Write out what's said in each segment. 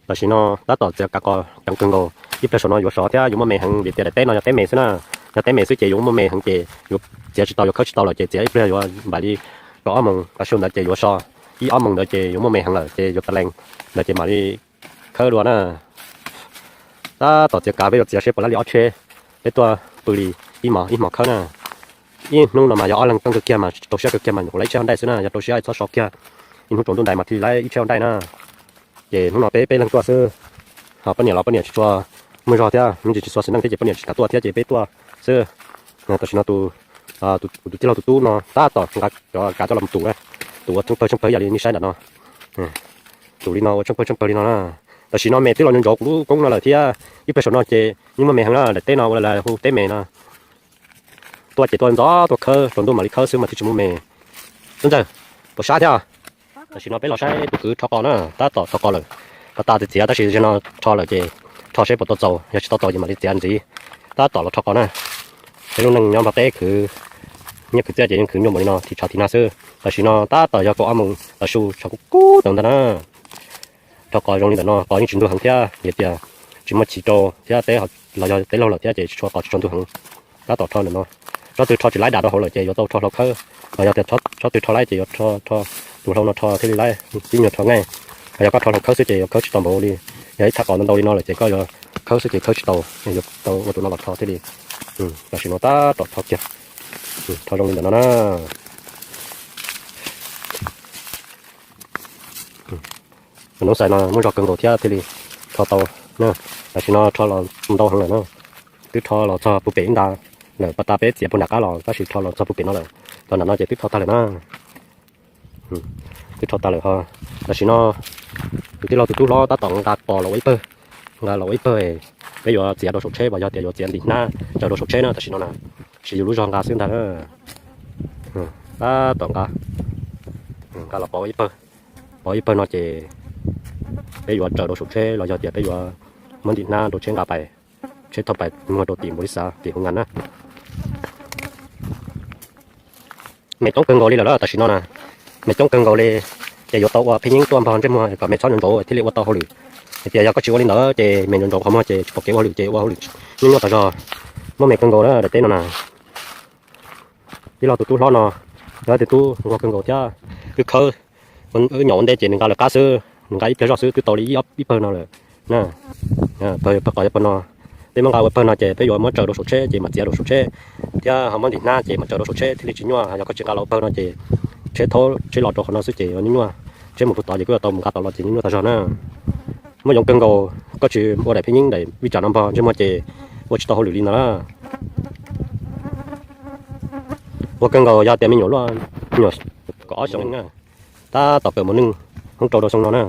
Tam sim no tab tom txiav kav qos ceev kawg nkaus, ib pliag saum no yuav sov thiab yuav muaj me heev vim tias daim teb no yog teb me xwb na. Yog teb me xwb ces yuav muaj me heev ces yuav txiav tsis tau, yuav khawb tsis tau lawm ces txiav ib pliag yuav npaum li kaum ob moos tav su ntawd ces yuav so, ib ob moos ntawd ces yuav muaj me heev lawm ces yuav tas lees ntawd ces mam li khawb dua na. Tab tom txiav kav, peb yuav txiav seb puas laib li ob tsheb. Peb tuaj pw li ib hmo ib hmo khawb na. Ib hnub no mas yog ob leeg tuaj kawg kiag mas rau siab kawg kiag mas nyuam qhuav laib ib tsheb hauv nraij xwb na, yog rau siab txhob so kiag, ib hnub tsaus ntuj ntais mam thiaj laib ib tsheb hauv nraij na. Ces hnub no peb peb leeg tuaj xwb, ho poj niam los poj niam tsis tshua muaj zog thiab, me ntsis tsis txhua xwm neej thiab ces poj niam tsis kam tuaj thiab ces peb tuaj xwb. Tam sim no tus, kuv tus tij laug tus tub no tab tom nqa cov kav coj los mus tus, tus ua tsheej pawg tsheej pawg ib yam li nej saib ntawm no, tus li no ua tsheej pawg tsheej pawg li no na. Tam sim no me twb los ntsaus kuv lub koob no lawm thiab, ib pliag saum no ces yeej muaj me heev na, daim teb no ua li hu teb me no. Tuaj ces tuaj ntxov tuaj khawb, tsaus ntuj mam li khawb xwb mas thiaj tsis muaj me. Tub Ntxawg, puas sab thiab? Tam sim no peb los saib tus kwv rho qos na, tab tom rho qos lawm. Pas tas txiav txiav tab sis zaum no rho lawm ces rho seb puas tau txaus, yog tsis tau txaus ces mam li txiav ntxiv. Tab tom los rho qos na. Peb lub neej nyob Nplog teb khwv nyiaj khwv txiaj ces yeej khwv nyuaj npaum li no, thim tshav thim nag xwb. Tam sim no tab tom yog kaum ob moos tav su, tshav kub kub tawv ntag na. Rho qos zoo li ntawm no qos yeej tsis ntug heev thiab, vim tias tsis muaj chiv rau thiab, teb los yog teb laug lawm thiab ces tsis tshua, qos tsis tshua ntug heev. Tab tom rho ntawm no, tsob twg rho tsis laib dam rau hauv lawm ces yuav tau rho hlau khawb, ho yog tias tsob twg rho laib ces yuav rho, rho tus hlau no rho thiaj li laib, tib nyuag rho nqaij. Ho yog koj rho hlau khawb xwb ces yuav khawb tsis tau npaum li, yog ib thaj qos ntau ntau li no lawm ces koj yuav khawb xwb ces khawb tsis tau, yuav tau ua tus no los rho thiaj li. Tam sim no tab tom rho kiag, rho zoo li ntawm no na. Hnub xais no muaj zog kawg nkaus thiab thiaj li rho tau na. Tam sim no rho los ntau heev lawm na, twb rho los txog puag pem ib nta lawm, pas tas peb txiav puag nram qab los tab sis rho los txog puag pem no lawm, txog nram no ces twb rho tag lawm na. Twb rho tag lawm ho. Tam sim no tus tij laug tus tub hlob tab tom nqa qos los ua ib pawg, nqa los ua ib pawg, peb yuav txiav rau saum tsheb, yog tias yuav txiav ntim hnab tsaws rau saum tsheb na. Tam sim no na siv yus lub zog nqa xwb ntag. Tab tom nqa, nqa los pov ib pawg, pov ib pawg no ces peb yuav tsaws rau saum tsheb los yog tias peb yuav muab ntim hnab rau tsheb nqa pais, tsheb thauj pais muag rau tim npaum li xav tim hauv ngas na. Me coob kawg nkaus li lawm tam sim no na, me coob kawg nkaus li, ces yuav tau ua phib nyeeb tuaj npog ntsej muag kom me txhob ntsaus thiaj li ua tau hauj lwm. Hais tias yog koj tsis ua li ntawd ces me ntsaus ntsaus qhov muag ces tsis pom kev ua hauj lwm ces ua hauj lwm nyuaj nyuaj tas zog. Muaj me kawg nkaus na daim teb no na. Tij laug tus tub hlob no yog ib tug tub nquag kawg nkaus thiab. Twb khawb, wb nyom ua ntej ces nws nqa lawv qab xwb, nws nqa ib pliag zoj xwb twb tau li ib pawg no lawm na. Pawg qos yog pawg no, peb muab nqa ua pawg no ces peb yuav muab tsaws rau saum tsheb ces mam txiav rau saum tsheb, thiab ho muab ntim hnab ces mam tsaws rau saum tsheb thiaj li tsis nyuaj. Yog koj tsis nqa los ua pawg no ces tsheb thaub tsheb los rau qhov no xwb ces yuav nyuaj nyuaj, tsheb mus rau tod ces kuj yuav tau mus nqa tom los ces nyuaj nyuaj tas zog na. Muaj yoov kawg nkaus, koj tsis ua daim phib nyeeb daim vij tsam no npog ntsej muag ces ua tsis tau hauj lwm li no na. Ua kawg nkaus yog tias me nyuam luaj, me nyuam kaum ob xyoo na, tab tom kawm mos neej, hoob rau rau xyoo no na,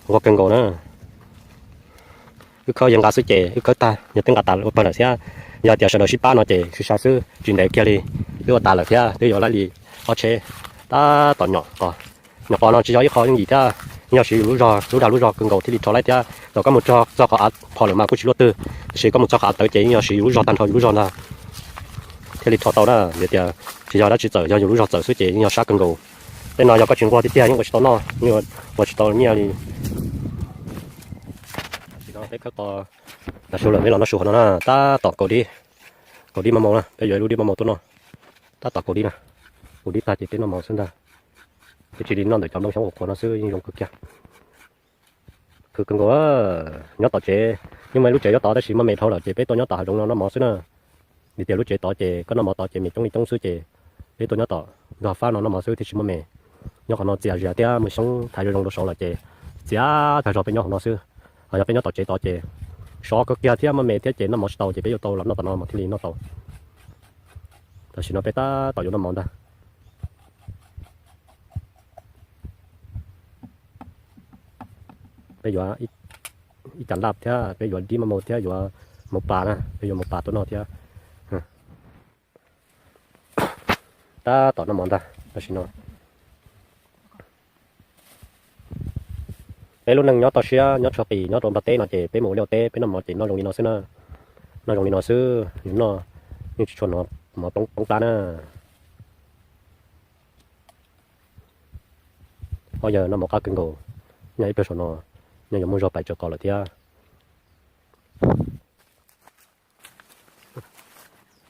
ua kawg nkaus na. Wb khawb yog nqa xwb ces wb khawb tag yog twb nqa tas ua pawg lawm thiab. Yog tias sawv daws sib pab no ces sai sai xwb tsis ntev kiag li twb ua tas lawm thiab twb yuav laib li ob tsheb. Tab tom nyom qos, nyom qos no tsis yog ib qho yooj yim thiab, yog siv yus lub zog, lub dag lub zog kawg nkaus thiaj li rho laib thiab. Thaum koj mus txog qhov av phom lawm mas kuj tsis luaj twg, tiam sis koj mus txog qhov av tawv ces yeej yog siv yus lub zog tag nrho yus lub zog ntag thiaj li rho tau na. Vim tias tsis yog dab tsi txawm, yog yus lub zog txawm xwb ces yeej yog sab kawg nkaus. Tej no yog koj tsis nquag tiag tiag yeej ua tsis tau noj, yeej ua tsis tau nyiaj li. Tam sim no peb khawb qos tas su lawm, peb los noj su qhov no na, tab tom kaus dib, kaus dib mab maus na, peb yuav ib lub dib mab maus tuaj noj. Tab tom kaus dib na, kaus dib tag ces peb noj mov xwb ntag. Peb cia li noj ntawm cov nplooj xyoob uas qhuav no xwb yeej zoo kawg kiag. Khwv kawg nkaus, nyob tom tsev, yeej muaj ib lub tsev nyob tod tab sis muaj me dhau lawm ces peb tuaj nyob tom hav zoov no noj mov xwb na. Vim tias lub tsev tod ces koj noj mov tod ces me coob li coob xwb ces peb tuaj nyob tom ntug fab no noj mov xwb thiaj tsis muaj me. Nyob qhov no txias zias thiab muaj xyoob thaiv zoo zoo rau saud lawm ces txias tag zog peb nyob hauv no xwb. Ho yog peb nyob tom tsev tod ces sov kawg kiag thiab muaj me thiab ces noj mov tsis tau ces peb yuav tau los noj tom no mas thiaj li noj tau. Tam sim no peb tab tom yuav noj mov ntag. Peb yuav ib cas laj thiab peb yuav dib mab maus thiab yuav maus pas na, peb yuav maus pas tuaj noj thiab. Tab tom noj mov ntag tam sim no. Peb lub neej nyob toj siab nyob tshaj qis nyob rau Nplog teb no ces peb mus ua liaj ua teb peb noj mov ces noj zoo li no xwb na. Noj zoo li no xwb, yus noj yeej tsis tshua hnov mov poob plab na. Ob yawg noj mov qab kawg nkaus, nyob ib pliag saum no, Nyob yuav muaj zog pais tsaws qos lawm thiab.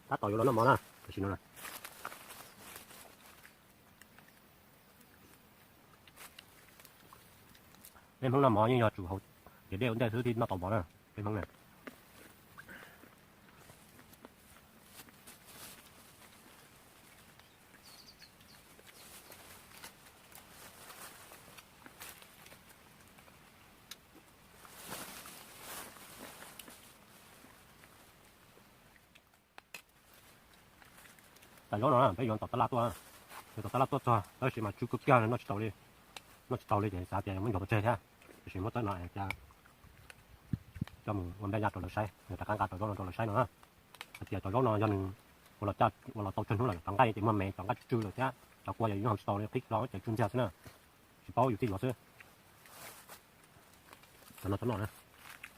Tab tom yuav los noj mov na, tam sim no na. Peb Hmoob noj mov yeej yog tsum haus cov dej ua ntej xwb thiaj noj tau mov na, peb Hmoob na. Tam zaub no peb yuav tom tab laj tuaj, yuav tom tab laj tuaj txog tab sis mas tsw kawg kiag noj tsis tau li, noj tsis tau li ces xav tias muab ncov pov tseg thiab, tiam sis muab txawb no es coj mus ua npej yaj rau lawv saib, rov qab nqa cov zaub no rau lawv saib no na. Hais tias cov zaub no yog nws ua los caj ua los tau tsawg hnub lawm, cov nqaij ces muag me, cov nqaij tsw tsw lawm thiab cov kua yog yuav hau tsis tau li, qhib los cov tsw ntxiag xwb na, tsis paub yus thiaj yuav xwb. Cov no txhob noj na,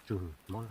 tsw mob.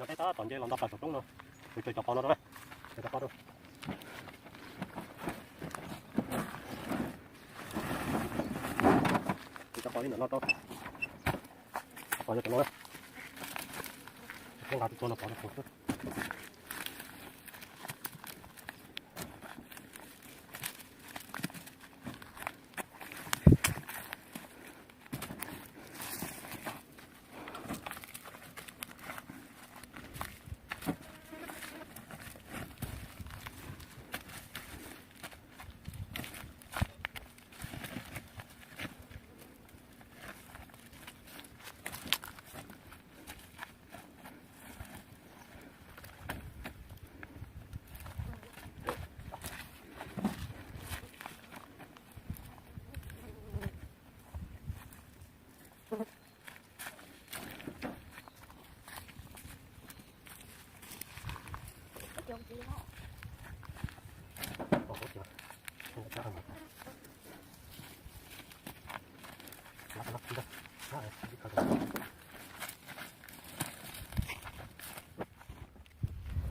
Tam sim no peb tab tom nce los nto plaws saum roob no, tus tsawg cov qos no rau na, cov qos rau. Tus cov qos li ntawm no rau, cov qos yog cov no na, nqa tus tua no pov rau saum xwb.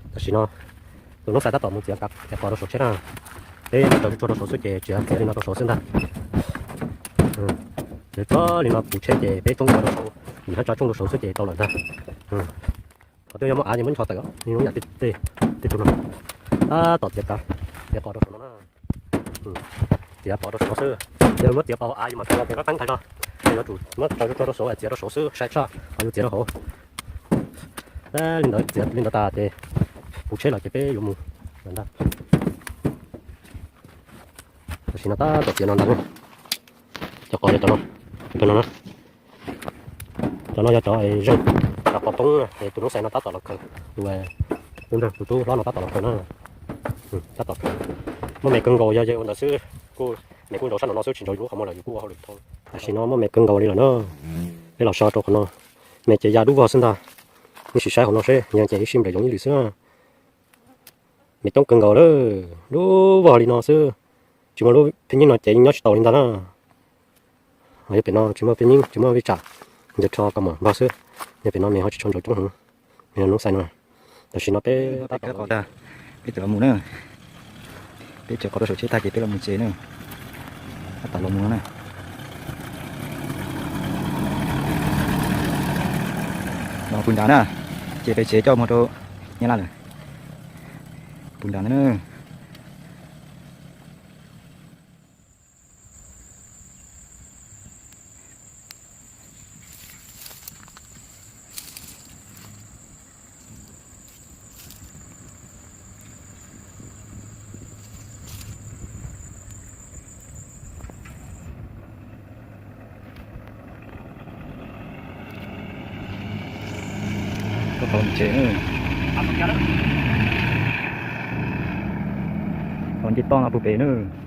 Tam sim no tus noob xais tab tom mus txiav cov qos rau saum tsheb na. Peb tso tsuag rau saum xwb ces txiav li no rau saum xwb ntag. Txiav txog li no puv tsheb ces peb tsoob rau saum, vim hab tso tsoob rau saum xwb ces tau lawm ntag. Qhov twg yog muaj av ces muab ncho tawm, zoo yam tej tus no. Tab tom txiav cov, txiav qos rau saum no na. Txiav qos rau saum no xwb, yog muab txiav qos hauv av yus mam tau los pem qab qeeb thaiv tso. Yuav tsum muab tso tsuag rau saum, txiav rau saum xwb sai tshaj qhov yus txiav rau hauv. Li ntawd txiav li ntawd tas ces puv tsheb lawm ces peb yuav mus lawm ntag. Tam sim no tab tom txiav no ntag. Cov qos yog cov no, cov no na. Cov no yog cov zeeg, cov qos poob es tus noob xais no tab tom los khaws, tus, tus nrog tus tub hlob no tab tom los khaws na. Tab tom khaws. Muaj me kawg nkaus, yog yus ua ntawd xwb, kuj me kuj ntsaus sab no no xwb tsis ntsaus yus lub qhov muag lawm yus kuj ua hauj lwm dhau. Tam sim no muaj me kawg nkaus li lawm na. Peb los so rau qhov no, me ces ya dub vog xwb ntag. Ib sim saib hauv no seb yog ces ib sim nplaim zoov ib lwm xwb. Me coob kawg nkaus lawm, dub vog li no xwb. Tsis muaj lub phib nyib no ces yeej nyob tsis tau li ntag na. Yog pem no tsis muaj phib nyib tsis muaj vij tsam, ncaws rho kom mam npog xwb. Yog pem no me ho tsis tshua ntsaus coob heev. Noob xais no, tam sim no peb tab tom, peb mus na. Peb tsev qhov rau saum tsheb tag ces peb los mus tsev na. Tab tom los mus no na. Los puag nrad na. Ces peb tsev coj mus rau Nyab Laj lawm. Puag nrad na. Tau tsev na. Tau nce toj no puag pem na.